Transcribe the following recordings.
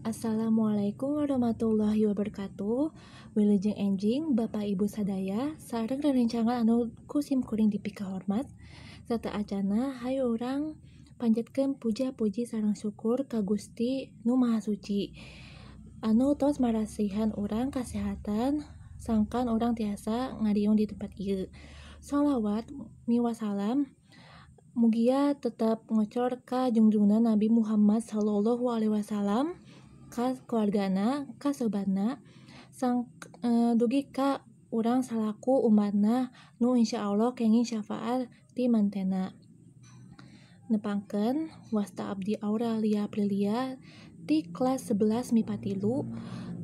Assalamualaikum warahmatullahi wabarakatuh. Wilujeng enjing Bapak Ibu sadaya sareng rerencangan anu ku sim kuring dipikahormat. Sateuacana hayu urang panjatkeun puja-puji sareng syukur ka Gusti Nu Maha Suci anu tos marasihan urang kasehatan sangkan urang tiasa ngariung di tempat ieu. Sholawat miwa salam mugia tetep ngocor ka jungjungan Nabi Muhammad sallallahu alaihi wasallam, ka keluargana, ka sobatna, sang dugi ka urang salaku umatna nu insyaallah kenging syafaat ti mantena. Nepangkeun wasta abdi Auralia Aprilia ti kelas 11 MIPA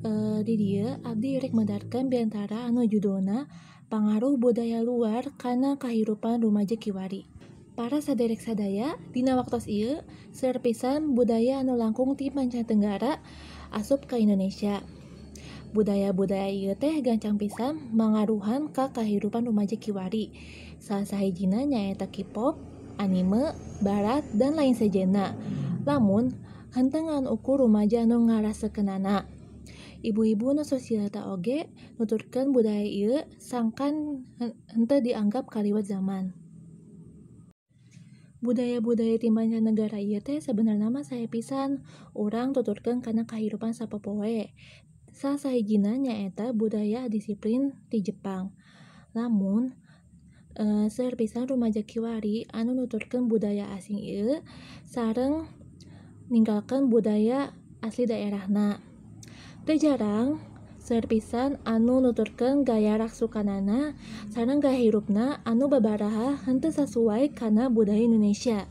3. Di dieu abdi rek medarkeun biantara anu judulna Pangaruh Budaya Luar Kana Kahirupan Rumaja Kiwari. Para saderek sadaya, dina waktos ieu seueur pisan budaya anu langkung ti mancanegara asup ka Indonesia. Budaya-budaya ieu teh gancang pisan mangaruhan ka kahirupan rumaja kiwari. Salah sahijina nyaeta K-pop, anime, barat, dan lain sejenna. Lamun henteu ngan ukur rumaja anu ngarasekeunana. Ibu-ibu nu sosialita oge nuturkeun budaya ieu sangkan henteu dianggap kaliwat zaman. Budaya-budaya ti mancanegara ieu teh sebenarna mah sae pisan urang tuturkeun kana kahirupan sapopoe. Salah sahijina nyaeta budaya disiplin ti Jepang. Lamun seueur pisan rumaja kiwari anu nuturkeun budaya asing ieu sareng ninggalkeun budaya asli daerahna. Teu jarang seueur pisan anu nuturkeun gaya raksukanana sareng gaya hirupna anu babaraha henteu sasuai kana budaya Indonesia.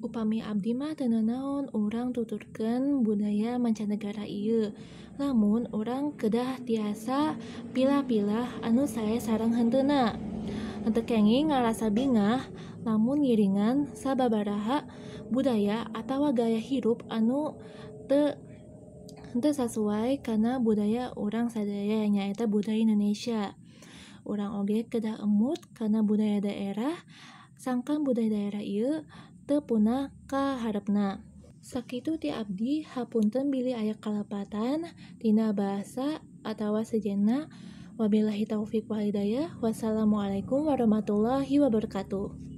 Upami abdi mah teu nanaon urang tuturkeun budaya mancanegara ieu. Lamun urang kedah tiasa pilah-pilah anu sae sareng henteuna. Henteu kenging ngarasa bingah lamun ngiringan sababaraha budaya atawa gaya hirup anu teu henteu sasuai kana budaya urang sadaya nyaeta budaya Indonesia. Urang oge kedah emut kana budaya daerah sangkan budaya daerah ieu teu punah ka harepna. Sakitu ti abdi, hapunten bilih aya kalepatan tina bahasa atawa sejenna. Wabillahi taufik wal hidayah. Wassalamualaikum warahmatullahi wabarakatuh.